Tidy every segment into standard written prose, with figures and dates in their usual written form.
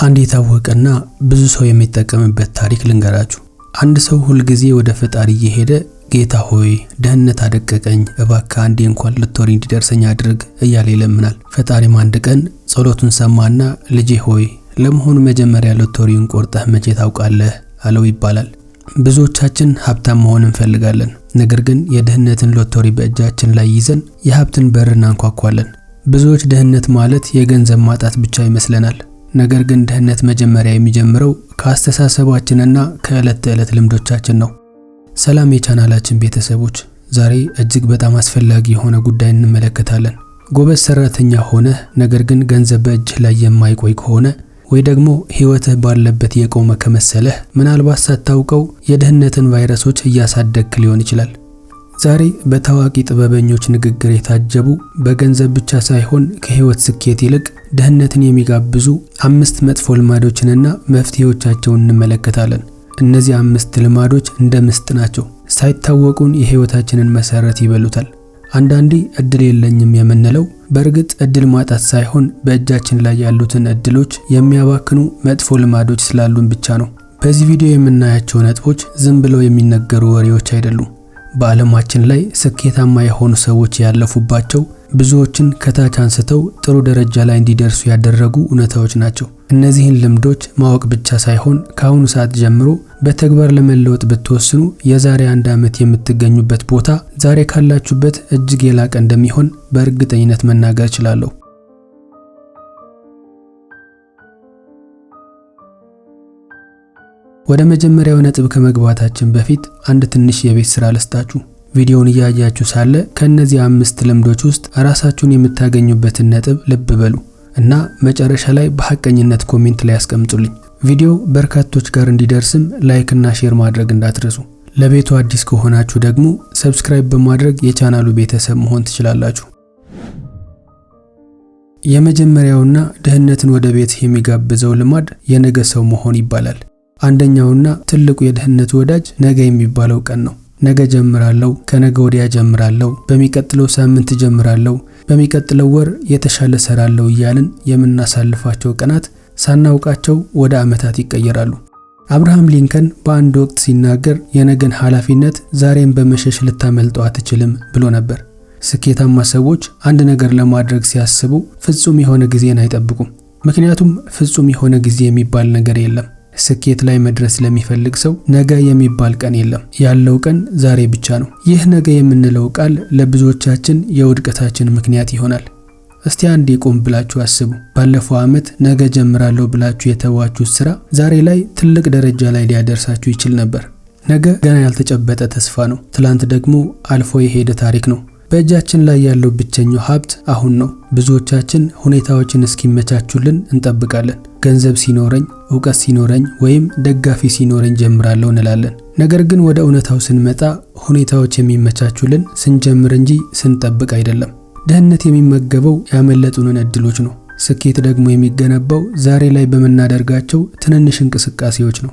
አንድ የታወቀና ብዙ ሰው የሚጠቀምበት ታሪክ ልንገራችሁ። አንድ ሰው ሁልጊዜ ወደ ፈጣሪ እየሄደ ጌታ ሆይ ድህነት አደቀቀኝ፣ እባክህ አንዴ እንኳን ሎተሪ እንዲደርሰኝ አድርግ እያለ ይለምናል። ፈጣሪም አንድ ቀን ጸሎቱን ሰማና ልጄ ሆይ ለመሆኑ መጀመሪያ ሎተሪውን ቆርጠህ መቼ ታውቃለህ አለው ይባላል። ብዙዎቻችን ሀብታም መሆን እንፈልጋለን። ነገር ግን የድህነትን ሎተሪ በእጃችን ላይ ይዘን የሀብትን በር እናንኳኳለን። ብዙዎች ድህነት ማለት የገንዘብ ማጣት ብቻ ይመስለናል። ነገር ግን ድህነት መጀመሪያ የሚጀምረው ከአስተሳሰባችንና ከዕለት ተዕለት ልምዶቻችን ነው። ሰላም የቻናላችን ቤተሰቦች፣ ዛሬ እጅግ በጣም አስፈላጊ የሆነ ጉዳይ እንመለከታለን። ጎበዝ ሰራተኛ ሆነህ ነገር ግን ገንዘብ በእጅህ ላይ የማይቆይ ከሆነ ወይ ደግሞ ህይወትህ ባለበት የቆመ ከመሰለህ ምናልባት ሳታውቀው የድህነትን ቫይረሶች እያሳደግክ ሊሆን ይችላል። ዛሬ በታዋቂ ጥበበኞች ንግግር የታጀቡ በገንዘብ ብቻ ሳይሆን ከህይወት ስኬት ይልቅ ድህነትን የሚጋብዙ 5 መጥፎ ልማዶችንና መፍትሄዎቻቸውን እንመለከታለን። እነዚህ 5 ልማዶች እንደ ምስጥ ናቸው። ሳይታወቁን የህይወታችንን መሰረት ይበሉታል። አንዳንዴ እድል የለኝም የምንለው በእርግጥ እድል ማጣት ሳይሆን በእጃችን ላይ ያሉትን እድሎች የሚያባክኑ መጥፎ ልማዶች ስላሉን ብቻ ነው። በዚህ ቪዲዮ የምናያቸው ነጥቦች ዝም ብለው የሚነገሩ ወሬዎች አይደሉም። በዓለማችን ላይ ስኬታማ የሆኑ ሰዎች ያለፉባቸው ብዙዎችን ከታች አንስተው ጥሩ ደረጃ ላይ እንዲደርሱ ያደረጉ እውነታዎች ናቸው። እነዚህን ልምዶች ማወቅ ብቻ ሳይሆን ከአሁኑ ሰዓት ጀምሮ በተግባር ለመለወጥ ብትወስኑ የዛሬ 1 ዓመት የምትገኙበት ቦታ ዛሬ ካላችሁበት እጅግ የላቀ እንደሚሆን በእርግጠኝነት መናገር እችላለሁ። ወደ መጀመሪያው ነጥብ ከመግባታችን በፊት አንድ ትንሽ የቤት ስራ ልስጣችሁ። ቪዲዮውን እያያችሁ ሳለ ከነዚህ 5 ልምዶች ውስጥ ራሳችሁን የምታገኙበትን ነጥብ ልብ በሉ እና መጨረሻ ላይ በሐቀኝነት comment ላይ አስቀምጡልኝ። ቪዲዮው በርካቶች ጋር እንዲደርስም like እና share ማድረግ እንዳትረሱ። ለቤቱ አዲስ ከሆናችሁ ደግሞ subscribe በማድረግ የቻናሉ ቤተሰብ መሆን ትችላላችሁ። የመጀመሪያውና ድህነትን ወደ ቤት የሚጋብዘው ልማድ የነገ ሰው መሆን ይባላል። አንደኛውና ትልቁ የድህነት ወዳጅ ነገ የሚባለው ቀን ነው። ነገ ጀምራለሁ፣ ከነገ ወዲያ ጀምራለሁ፣ በሚቀጥለው ሳምንት ጀምራለሁ፣ በሚቀጥለው ወር የተሻለ ሰራለሁ እያልን የምናሳልፋቸው ቀናት ሳናውቃቸው ወደ ዓመታት ይቀየራሉ። አብርሃም ሊንከን በአንድ ወቅት ሲናገር የነገን ኃላፊነት ዛሬን በመሸሽ ልታመልጠው አትችልም ብሎ ነበር። ስኬታማ ሰዎች አንድ ነገር ለማድረግ ሲያስቡ ፍጹም የሆነ ጊዜን አይጠብቁም። ምክንያቱም ፍጹም የሆነ ጊዜ የሚባል ነገር የለም። ስኬት ላይ መድረስ ለሚፈልግ ሰው ነገ የሚባል ቀን የለም። ያለው ቀን ዛሬ ብቻ ነው። ይህ ነገ የምንለው ቃል ለብዙዎቻችን የውድቀታችን ምክንያት ይሆናል። እስቲ አንዴ ቆም ብላችሁ አስቡ። ባለፈው ዓመት ነገ ጀምራለሁ ብላችሁ የተዋችሁት ስራ ዛሬ ላይ ትልቅ ደረጃ ላይ ሊያደርሳችሁ ይችል ነበር። ነገ ገና ያልተጨበጠ ተስፋ ነው። ትላንት ደግሞ አልፎ የሄደ ታሪክ ነው። በእጃችን ላይ ያለው ብቸኛው ሀብት አሁን ነው። ብዙዎቻችን ሁኔታዎችን እስኪመቻቹልን እንጠብቃለን። ገንዘብ ሲኖረኝ፣ እውቀት ሲኖረኝ ወይም ደጋፊ ሲኖረኝ ጀምራለሁ እንላለን። ነገር ግን ወደ እውነታው ስንመጣ ሁኔታዎች የሚመቻቹልን ስንጀምር እንጂ ስንጠብቅ አይደለም። ድህነት የሚመገበው ያመለጡንን እድሎች ነው። ስኬት ደግሞ የሚገነባው ዛሬ ላይ በምናደርጋቸው ትንንሽ እንቅስቃሴዎች ነው።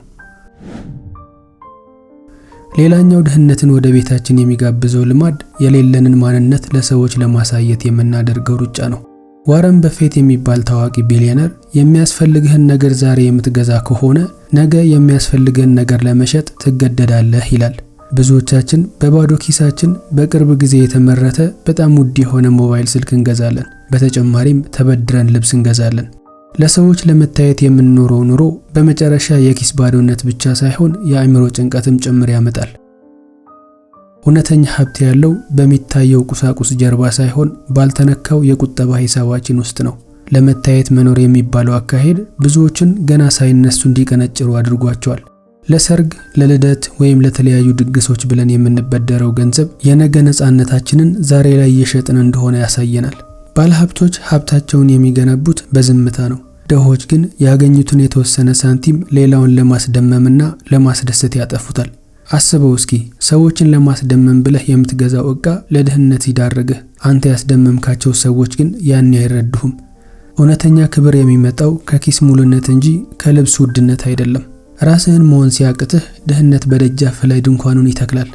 ሌላኛው ድህነትን ወደ ቤታችን የሚጋብዘው ልማድ የሌለንን ማንነት ለሰዎች ለማሳየት የምናደርገው ሩጫ ነው። ዋረን በፌት የሚባል ታዋቂ ቢሊዮነር የሚያስፈልግህን ነገር ዛሬ የምትገዛ ከሆነ ነገ የሚያስፈልግህን ነገር ለመሸጥ ትገደዳለህ ይላል። ብዙዎቻችን በባዶ ኪሳችን በቅርብ ጊዜ የተመረተ በጣም ውድ የሆነ ሞባይል ስልክ እንገዛለን። በተጨማሪም ተበድረን ልብስ እንገዛለን። ለሰዎች ለመታየት የምንኖረው ኑሮ በመጨረሻ የኪስ ባዶነት ብቻ ሳይሆን የአእምሮ ጭንቀትም ጭምር ያመጣል። እውነተኛ ሀብት ያለው በሚታየው ቁሳቁስ ጀርባ ሳይሆን ባልተነካው የቁጠባ ሂሳባችን ውስጥ ነው። ለመታየት መኖር የሚባለው አካሄድ ብዙዎችን ገና ሳይነሱ እንዲቀነጭሩ አድርጓቸዋል። ለሰርግ፣ ለልደት ወይም ለተለያዩ ድግሶች ብለን የምንበደረው ገንዘብ የነገ ነፃነታችንን ዛሬ ላይ እየሸጥን እንደሆነ ያሳየናል። ባለሀብቶች ሀብታቸውን የሚገነቡት በዝምታ ነው። ድሆች ግን ያገኙትን የተወሰነ ሳንቲም ሌላውን ለማስደመምና ለማስደሰት ያጠፉታል። አስበው እስኪ ሰዎችን ለማስደመም ብለህ የምትገዛው ዕቃ ለድህነት ሲዳርግህ፣ አንተ ያስደመምካቸው ሰዎች ግን ያን አይረዱህም። እውነተኛ ክብር የሚመጣው ከኪስ ሙሉነት እንጂ ከልብስ ውድነት አይደለም። ራስህን መሆን ሲያቅትህ ድህነት በደጃፍ ላይ ድንኳኑን ይተክላል።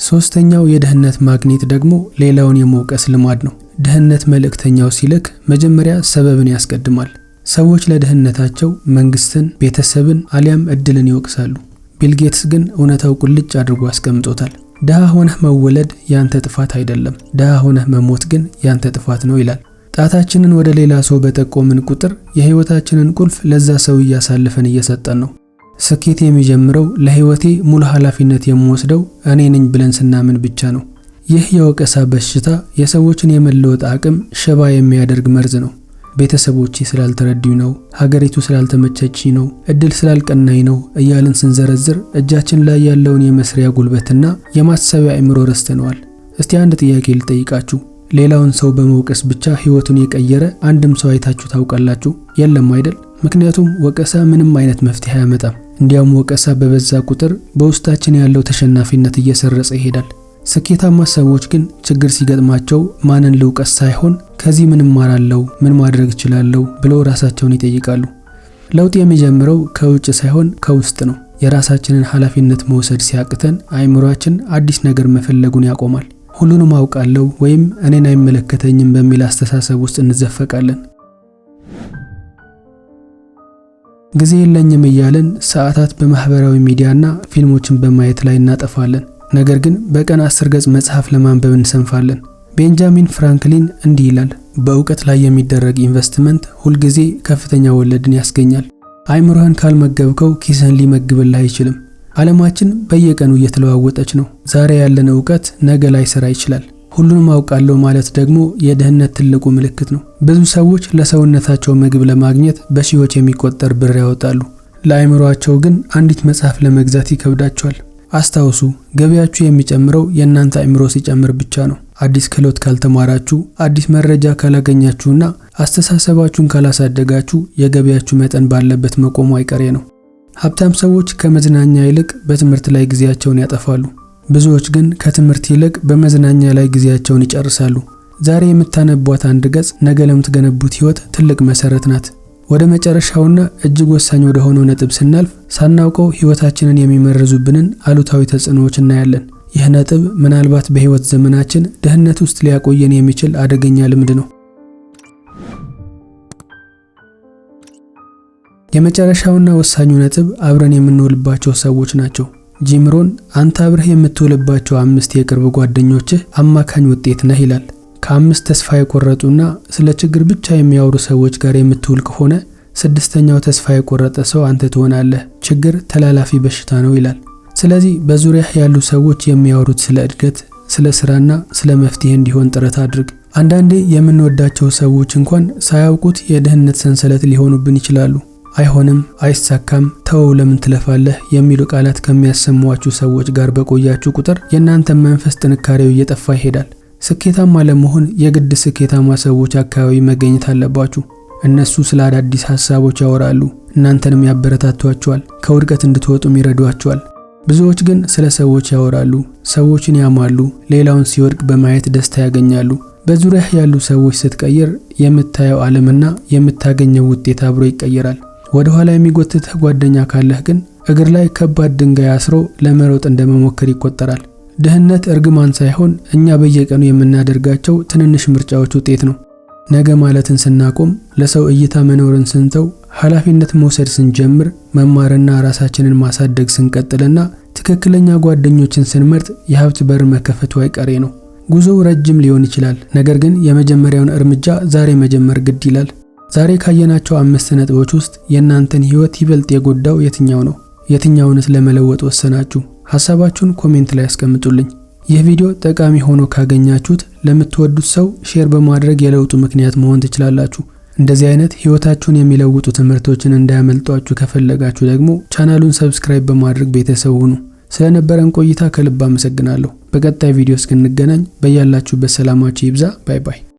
ሶስተኛው የድህነት ማግኔት ደግሞ ሌላውን የመውቀስ ልማድ ነው። ድህነት መልእክተኛው ሲልክ መጀመሪያ ሰበብን ያስቀድማል። ሰዎች ለድህነታቸው መንግስትን፣ ቤተሰብን አሊያም እድልን ይወቅሳሉ። ቢል ጌትስ ግን እውነታው ቁልጭ አድርጎ አስቀምጦታል። ድሃ ሆነህ መወለድ ያንተ ጥፋት አይደለም፣ ድሃ ሆነህ መሞት ግን ያንተ ጥፋት ነው ይላል። ጣታችንን ወደ ሌላ ሰው በጠቆምን ቁጥር የህይወታችንን ቁልፍ ለዛ ሰው እያሳልፈን እየሰጠን ነው። ስኬት የሚጀምረው ለህይወቴ ሙሉ ኃላፊነት የምወስደው እኔ ነኝ ብለን ስናምን ብቻ ነው። ይህ የወቀሳ በሽታ የሰዎችን የመለወጥ አቅም ሽባ የሚያደርግ መርዝ ነው። ቤተሰቦቼ ስላልተረዱኝ ነው፣ ሀገሪቱ ስላልተመቸችኝ ነው፣ እድል ስላልቀናኝ ነው እያልን ስንዘረዝር እጃችን ላይ ያለውን የመስሪያ ጉልበትና የማሰቢያ አእምሮ ረስተነዋል። እስቲ አንድ ጥያቄ ልጠይቃችሁ። ሌላውን ሰው በመውቀስ ብቻ ህይወቱን የቀየረ አንድም ሰው አይታችሁ ታውቃላችሁ? የለም አይደል? ምክንያቱም ወቀሳ ምንም አይነት መፍትሄ አያመጣም። እንዲያውም ወቀሳ በበዛ ቁጥር በውስጣችን ያለው ተሸናፊነት እየሰረጸ ይሄዳል። ስኬታማ ሰዎች ግን ችግር ሲገጥማቸው ማንን ልውቀስ ሳይሆን ከዚህ ምን እማራለሁ፣ ምን ማድረግ እችላለሁ ብለው ራሳቸውን ይጠይቃሉ። ለውጥ የሚጀምረው ከውጭ ሳይሆን ከውስጥ ነው። የራሳችንን ኃላፊነት መውሰድ ሲያቅተን አእምሯችን አዲስ ነገር መፈለጉን ያቆማል። ሁሉንም አውቃለሁ ወይም እኔን አይመለከተኝም በሚል አስተሳሰብ ውስጥ እንዘፈቃለን። ጊዜ የለኝም እያልን ሰዓታት በማህበራዊ ሚዲያና ፊልሞችን በማየት ላይ እናጠፋለን። ነገር ግን በቀን 10 ገጽ መጽሐፍ ለማንበብ እንሰንፋለን። ቤንጃሚን ፍራንክሊን እንዲህ ይላል፣ በእውቀት ላይ የሚደረግ ኢንቨስትመንት ሁልጊዜ ከፍተኛ ወለድን ያስገኛል። አእምሮህን ካልመገብከው ኪስህን ሊመግብልህ አይችልም። ዓለማችን በየቀኑ እየተለዋወጠች ነው። ዛሬ ያለን እውቀት ነገ ላይሰራ ይችላል። ሁሉንም አውቃለሁ ማለት ደግሞ የድህነት ትልቁ ምልክት ነው። ብዙ ሰዎች ለሰውነታቸው ምግብ ለማግኘት በሺዎች የሚቆጠር ብር ያወጣሉ። ለአእምሮአቸው ግን አንዲት መጽሐፍ ለመግዛት ይከብዳቸዋል። አስታውሱ፣ ገቢያችሁ የሚጨምረው የእናንተ አእምሮ ሲጨምር ብቻ ነው። አዲስ ክህሎት ካልተማራችሁ፣ አዲስ መረጃ ካላገኛችሁና አስተሳሰባችሁን ካላሳደጋችሁ የገቢያችሁ መጠን ባለበት መቆሙ አይቀሬ ነው። ሀብታም ሰዎች ከመዝናኛ ይልቅ በትምህርት ላይ ጊዜያቸውን ያጠፋሉ። ብዙዎች ግን ከትምህርት ይልቅ በመዝናኛ ላይ ጊዜያቸውን ይጨርሳሉ። ዛሬ የምታነቧት አንድ ገጽ ነገ ለምትገነቡት ህይወት ትልቅ መሰረት ናት። ወደ መጨረሻውና እጅግ ወሳኝ ወደ ሆነው ነጥብ ስናልፍ ሳናውቀው ህይወታችንን የሚመርዙብንን አሉታዊ ተጽዕኖዎች እናያለን። ይህ ነጥብ ምናልባት በህይወት ዘመናችን ድህነት ውስጥ ሊያቆየን የሚችል አደገኛ ልምድ ነው። የመጨረሻውና ወሳኙ ነጥብ አብረን የምንውልባቸው ሰዎች ናቸው። ጂም ሮን አንተ አብረህ የምትውልባቸው 5 የቅርብ ጓደኞችህ አማካኝ ውጤት ነህ ይላል። ከ5 ተስፋ የቆረጡና ስለ ችግር ብቻ የሚያወሩ ሰዎች ጋር የምትውል ከሆነ 6ኛው ተስፋ የቆረጠ ሰው አንተ ትሆናለህ። ችግር ተላላፊ በሽታ ነው ይላል። ስለዚህ በዙሪያህ ያሉ ሰዎች የሚያወሩት ስለ እድገት፣ ስለ ስራና ስለ መፍትሄ እንዲሆን ጥረት አድርግ። አንዳንዴ የምንወዳቸው ሰዎች እንኳን ሳያውቁት የድህነት ሰንሰለት ሊሆኑብን ይችላሉ። አይሆንም፣ አይሳካም፣ ተው፣ ለምን ትለፋለህ የሚሉ ቃላት ከሚያሰሟችሁ ሰዎች ጋር በቆያችሁ ቁጥር የእናንተ መንፈስ ጥንካሬው እየጠፋ ይሄዳል። ስኬታማ ለመሆን የግድ ስኬታማ ሰዎች አካባቢ መገኘት አለባችሁ። እነሱ ስለ አዳዲስ ሐሳቦች ያወራሉ፣ እናንተንም ያበረታቷችኋል፣ ከውድቀት እንድትወጡም ይረዷችኋል። ብዙዎች ግን ስለ ሰዎች ያወራሉ፣ ሰዎችን ያማሉ፣ ሌላውን ሲወድቅ በማየት ደስታ ያገኛሉ። በዙሪያህ ያሉ ሰዎች ስትቀይር የምታየው ዓለምና የምታገኘው ውጤት አብሮ ይቀየራል። ወደ ኋላ የሚጎትትህ ጓደኛ ካለህ ግን እግር ላይ ከባድ ድንጋይ አስሮ ለመሮጥ እንደመሞከር ይቆጠራል። ድህነት እርግማን ሳይሆን እኛ በየቀኑ የምናደርጋቸው ትንንሽ ምርጫዎች ውጤት ነው። ነገ ማለትን ስናቆም፣ ለሰው እይታ መኖርን ስንተው፣ ኃላፊነት መውሰድ ስንጀምር፣ መማርና ራሳችንን ማሳደግ ስንቀጥልና ትክክለኛ ጓደኞችን ስንመርጥ የሀብት በር መከፈቱ አይቀሬ ነው። ጉዞው ረጅም ሊሆን ይችላል፣ ነገር ግን የመጀመሪያውን እርምጃ ዛሬ መጀመር ግድ ይላል። ዛሬ ካየናቸው 5 ነጥቦች ውስጥ የእናንተን ህይወት ይበልጥ የጎዳው የትኛው ነው? የትኛውንስ ለመለወጥ ወሰናችሁ? ሐሳባችሁን comment ላይ አስቀምጡልኝ። ይህ ቪዲዮ ጠቃሚ ሆኖ ካገኛችሁት ለምትወዱት ሰው share በማድረግ የለውጡ ምክንያት መሆን ትችላላችሁ። እንደዚህ አይነት ህይወታችሁን የሚለውጡ ትምህርቶችን እንዳያመልጧችሁ ከፈለጋችሁ ደግሞ ቻናሉን subscribe በማድረግ ቤተሰብ ሁኑ። ስለነበረን ቆይታ ከልብ አመሰግናለሁ። በቀጣይ ቪዲዮ እስክንገናኝ በያላችሁበት ሰላማችሁ ይብዛ። Bye bye።